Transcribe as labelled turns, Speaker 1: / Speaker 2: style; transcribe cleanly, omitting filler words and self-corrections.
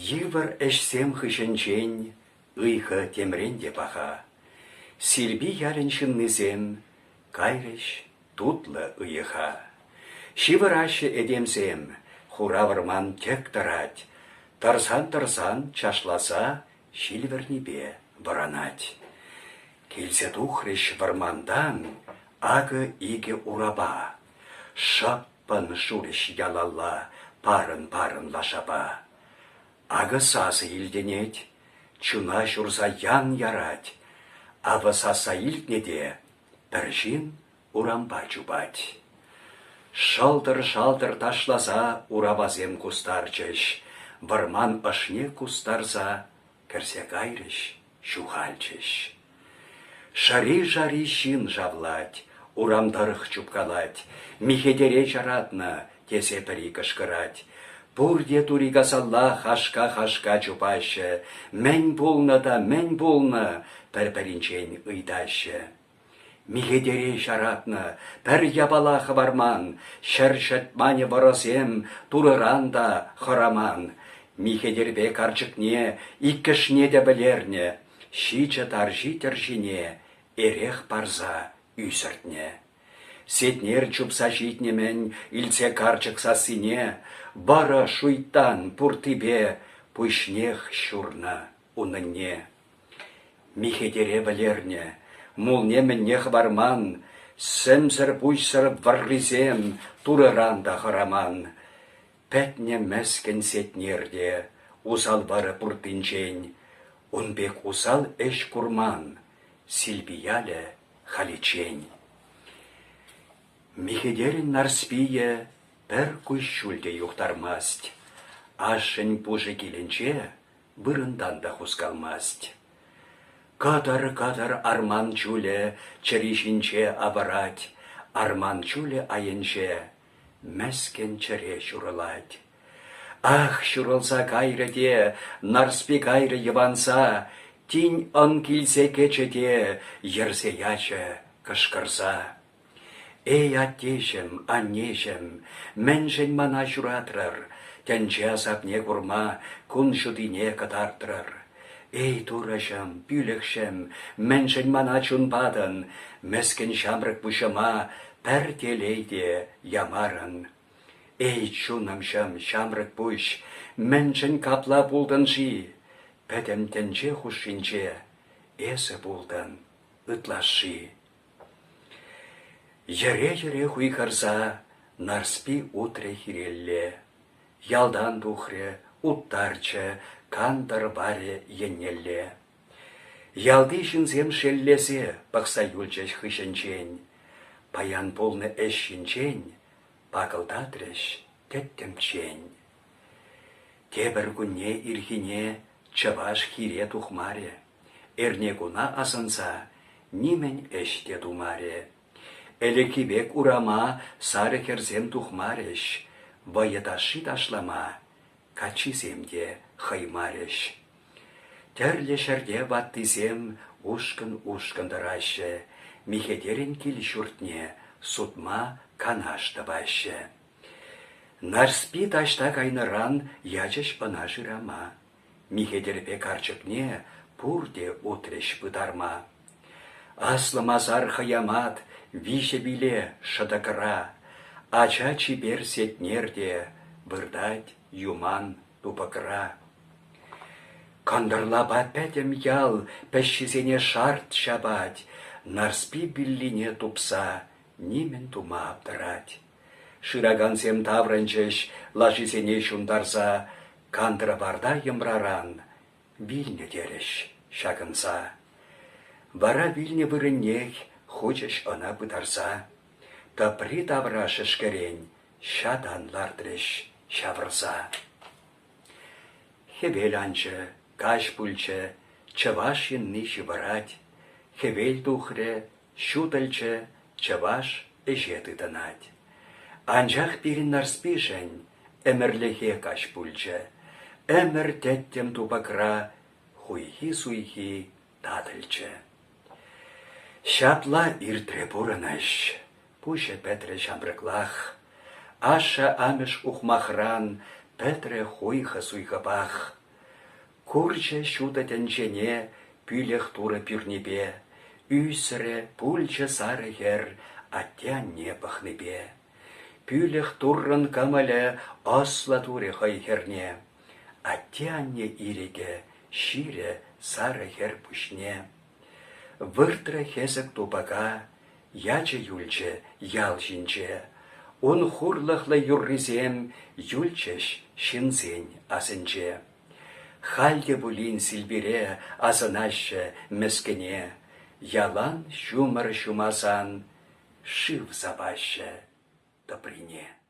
Speaker 1: Йывӑр ӗҫсем хыҫӗнчен ыйхӑ темрен те паха. Силпи ялӗн ҫыннисем кайрӗҫ тутлӑ ыйӑха. Ҫывӑраҫҫӗ этемсем, хура вӑрман тӗк тӑрать, тӑрсан-тӑрсан чашласа ҫил вӗрнипе вӑранать. Килсе тухрӗҫ вӑрмантан акӑ икӗ урапа. Шӑппӑн шурӗҫ ялалла парӑн-парӑн лашапа. Акӑ сасӑ илтӗнет, чуна ҫурса ян ярать. Авӑ сасса илтнӗ те пӗр ҫын урампа чупать. Шӑлтӑр-шалтӑр ташласа урапасем кустарчӗҫ, вӑрман ӑшне кустарса кӗрсе кайрӗҫ, ҫухалчӗҫ. Шари-шари ҫын шавлать, урам тӑрӑх чупкалать, Михетере чаратнӑ, тесе пӗри кӑшкӑрать. Пурте Турикасалла хашка-хашка чупаҫҫӗ, мӗн пулнӑ та мӗн пулнӑ, пӗр-пӗринчен ыйтаҫҫӗ. Михетере ҫаратнӑ, пӗр япала хӑварман, ҫӗр ҫӑтманӗ вӑрӑсем Турӑран та хӑраман. Михетерпе карчӑкне иккӗшне те вӗлернӗ, ҫичӗ тарҫи тӗрҫине эрех парса ӳсӗртнӗ. Сетнер чупса ҫитнӗ-мӗн илсе карчӑк сассине, вӑрӑ шуйттан пурттипе пуҫнех ҫурнӑ унӑнне. Михетере вӗлернӗ, мулне-мӗнне хӑварман, сӗмсӗр-пуҫсӑр вӑррисем Турӑран та хӑраман. Пӗтнӗ мӗскӗн Сетнер те усал вӑрӑ пурттинчен ун пек усал ӗҫ курман Силпи ялӗ халиччен. Михетерӗн Нарспийӗ пӗр куҫҫуль те юхтармасть. Ашшӗн пушӑ килӗнче вырӑнтан та хускалмасть. Кӑтӑр-кӑтӑр арман чулӗ чӗри ҫинче авӑрать, арман чулӗ айӗнче мӗскӗн чӗре ҫурӑлать. Ах, ҫурӑлса кайрӗ те, Нарспи кайрӗ йӑванса, тин ӑн килсе кӗчӗ те йӗрсе ячӗ кӑшкӑрса. Эй, аттеҫӗм, аннеҫӗм, мӗншӗн мана ҫуратрӑр, тӗнче асапне курма кун ҫутине кӑтартрӑр? Эй, Турӑҫӑм, пӳлӗхҫӗм, мӗншӗн мана чун патӑн, мӗскӗн ҫамрӑк пуҫӑма пӗр телей те ямарӑн? Эй, чунӑмҫӑм, ҫамрӑк пуҫ, мӗншӗн капла пултӑн-ши? Пӗтӗм тӗнче хушшинче эсӗ пултӑн ытлашши. Йӗре-йӗре хуйхӑрса Нарспи утрӗ хирелле. Ялтан тухрӗ, уттарчӗ кантӑр варӗ еннелле. Ялти ҫынсем шеллесе пӑхса юлчӗҫ хыҫӗнчен. Паян пулнӑ ӗҫ ҫинчен пакӑлтатрӗҫ тӗттӗмччен. Тепӗр кунне ирхине чӑваш хире тухмарӗ. Эрнекуна асӑнса нимӗн ӗҫ те тумарӗ. Ӗлӗкхи пек урама сарӑ хӗрсем тухмарӗҫ, вӑйӑ ташши ташлама каччисем те хӑймарӗҫ. Тӗрлӗ ҫӗрте ваттисем ушкӑн-ушкӑн тӑраҫҫӗ, Михетерӗн кил-ҫуртне сутма канаш тӑваҫҫӗ. Нарспи таҫта кайнӑран ячӗҫ ӑна шырама. Михетерпе карчӑкне пурте утрӗҫ пытарма. Аслӑ масар хӑямат виҫӗ виле шӑтӑкра, ача чипер Сетнер те выртать юман тупӑкра. Кӑнтӑрлапа пӗтӗм ял пӗҫҫисене шарт ҫапать, Нарспи виллине тупса нимӗн тума аптӑрать. Шыракансем таврӑнчӗҫ лашисене ҫунтарса, Кантӑрварта йӑмраран вилнӗ терӗҫ ҫакӑнса. Вара вилнӗ вырӑннех хучӗҫ ӑна пытарса. Тӑпри тавра шӗшкӗрен ҫатан лартрӗҫ ҫавӑрса. Хӗвел анчӗ, каҫ пулчӗ, чӑваш ҫынни ҫывӑрать. Хӗвел тухрӗ, ҫутӑлчӗ, чӑваш ӗҫе тытӑнать. Анчах пирӗн Нарспишӗн ӗмӗрлӗхе каҫ пулчӗ. Ӗмӗр тӗттӗм тупӑкра хуйхи-суйхи татӑлчӗ. Ҫапла иртрӗ пурӑнӑҫ, пуҫӗ пӗтрӗ ҫамрӑклах. Ашшӗ-амӑш ухмахран пӗтрӗ хуйхӑ-суйхӑпах. Курчӗ ҫутӑ тӗнчене пӳлӗх Турӑ пӳрнипе, Ӳсрӗ, пулчӗ сарӑ хӗр атте-анне пӑхнипе. Пӳлӗх Туррӑн кӑмӑлӗ ӑслӑ турӗ хӑй хӗрне. Атте-анне ирӗкӗ ҫирӗ сарӑ хӗр пуҫне. Выртрӗ хӗсӗк тупӑка, ячӗ юлчӗ ял ҫинче. Ун хурлӑхлӑ юррисем юлчӗҫ ҫынсен асӗнче. Халь те пулин Силпире асӑнаҫҫӗ мӗскӗне, ялан ҫумӑр ҫумасан шыв сапаҫҫӗ тӑприне.